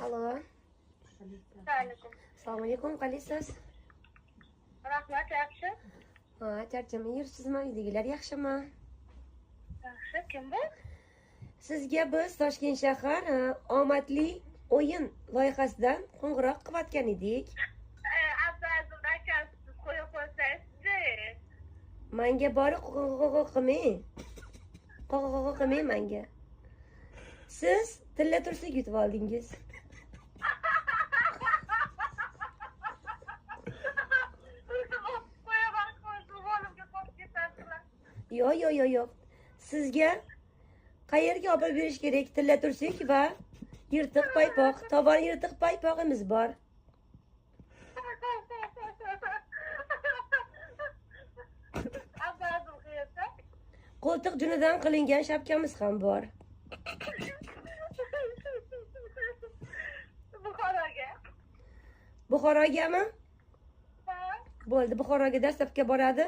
Allo. Alaykum. Assalomu alaykum, qalaysiz? Rahmat, yaxshi. Ha, charchamay yuribsizmi? Uydagilar yaxshimi? Yaxshi, kim bu? Sizga biz Toshkent shahar omadli o'yin loyihasidan qo'ng'iroq qilayotgan edik. Abdulaziz aka, siz qo'ya qo'ysangizchi. Menga borib qo'ng'iroq qilmang. Qo'ng'iroq qilmang menga. Siz tilla tursak yutib oldingiz. Yo'q, yo'q, yo'q, yo'q. Sizga qayerga olib berish kerak? Tilla tursak va yirtiq paypoq, tovon yirtiq paypog'imiz bor. Qo'ltiq junidan qilingan shapkamiz ham bor. Buxoroga. Buxorogami? Bo'ldi, Buxoroga dastlabki boradi.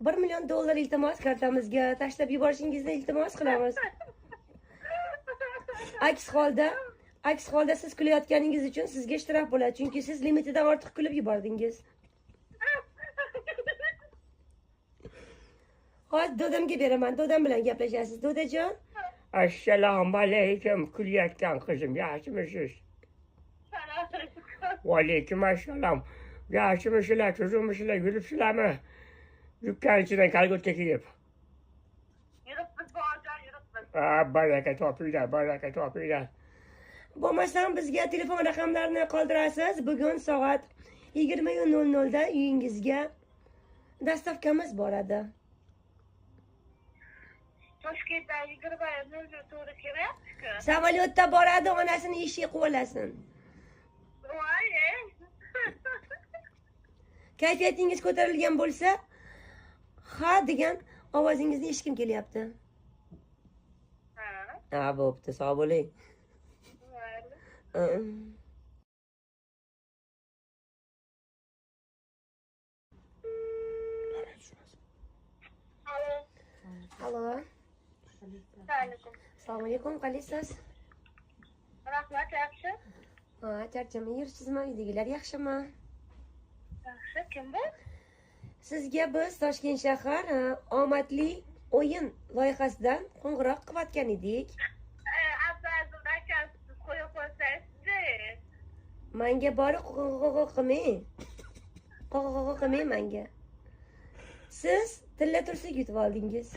$1 million iltimos kartamizga tashlab yuborishingizni iltimos qilamiz. Aks holda siz kulayotganingiz uchun sizga shtraf bo'ladi, chunki siz limitidan ortiq kulib yubordingiz. Hozir dodamga beraman, dodam bilan gaplashasiz. Dodajon. Assalomu alaykum, kulayotgan qizim, yaxshimisiz? Va alaykum assalom. Yaxshimisizlar, tuzukmisizlar, yuribsizlarmi? Dukkan ichidan kalgotka kiyib. Yuribmiz, bobojon, yuribmiz. Ha, baraka topinglar, baraka topinglar. Bo'lmasam bizga telefon raqamlarini qoldirasiz. Bugun soat 20:00 da uyingizga dastavkamiz boradi. Toshkentdan 20:00 to'g'ri kelyapti-ku. Samolyotda boradi, onasini eshigiga quvalasin. Voy! Kayfiyatingiz ko'tarilgan bo'lsa, ha degan ovozingizni eshitgim kelyapti. Ha. Ha, bo'pti, sog' bo'ling. Allo. Assalomu alaykum, qalaysiz? Rahmat, yaxshi. Ha, charchamay yuribsizmi? Uydagilar yaxshimi? Yaxshi, kim bu? Sizga biz Toshkent shahar omadli o'yin loyihasidan qo'ng'iroq qilayotgan edik. Abdulaziz aka, siz qo'ya qo'ysangizchi. Menga borib qo'ng'iroq qilmang. Qo'ng'iroq qilmang menga. Siz tilla tursak yutib oldingiz.